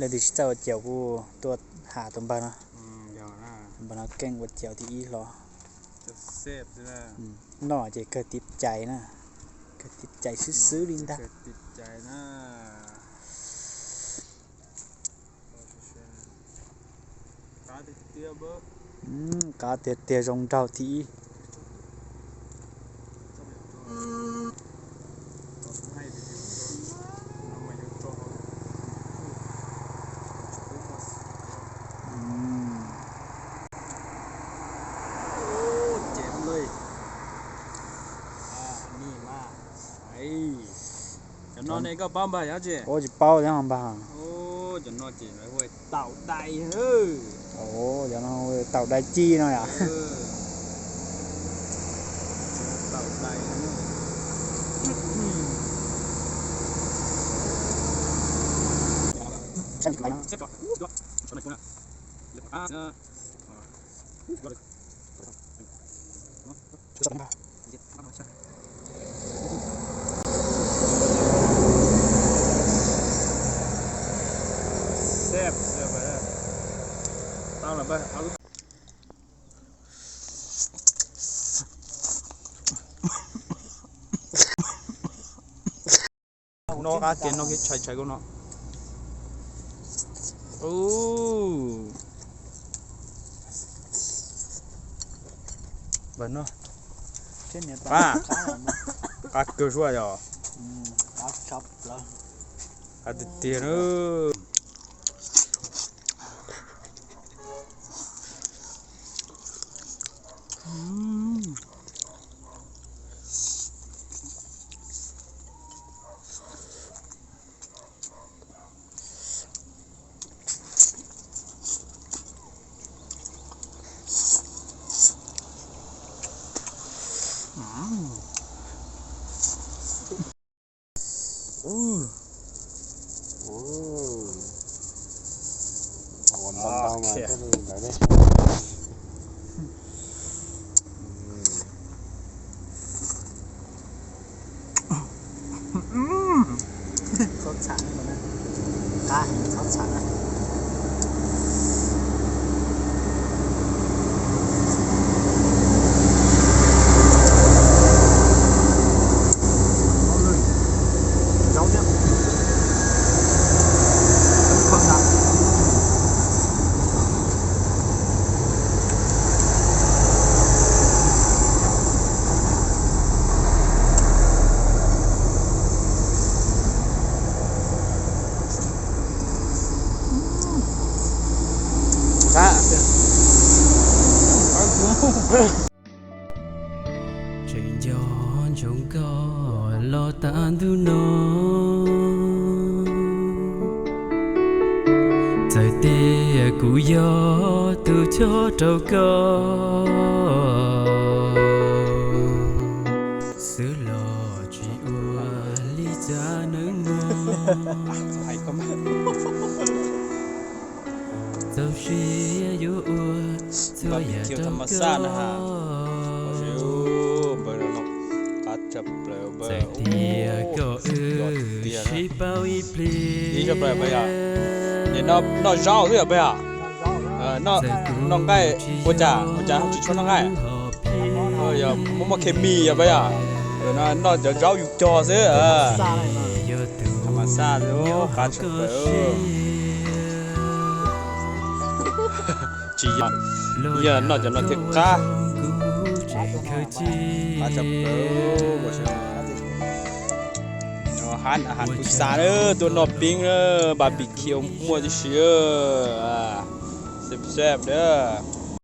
Leej twg tsis txawj ua caus kuj tuaj has tus npawg no. Tus npawg no keej ua caus thib ib hlo. Noj ces kawg tib cais na, kawg tib cais xwb xwb li ntag. Qab tiag tiag, zoo nraug thib ib. Cov no ne koj paub npawg yog tsi? Ua tsis paub thiab npawg. Cov no ces lawv hu taum dais. Cov no taum dais ci no yom. Taum dais. No qab tiag, no kiag tshais tshais koj no. Qab, qab kawg suab yog. Qab tiag tiag na. Txhob txham, qab txhob txham. Tseem nco ntsoov koj los tag ntuj no, txawm tias kuv yog tus chob rau koj xwb los tsis ua li cas nawb mog. Txaus siab yuav ua txhua yam rau koj. Txawm tias koj wb sib paub ib pliag. Noj zaub xwb yog peb os. Noj nqaij ua cas, ua cas tsis tshua noj nqaij? Yog muaj muaj khes mis yog peb os. Noj cov zaub yus cog xwb. Yog tus qab tshaj plaws. Tsis yog, yog noj cov no thiaj qab. Qab tshaj plaws. Hab, hab kuv xav na, tuaj noj peeb na, barbecue muaj tib si. Seb seb na.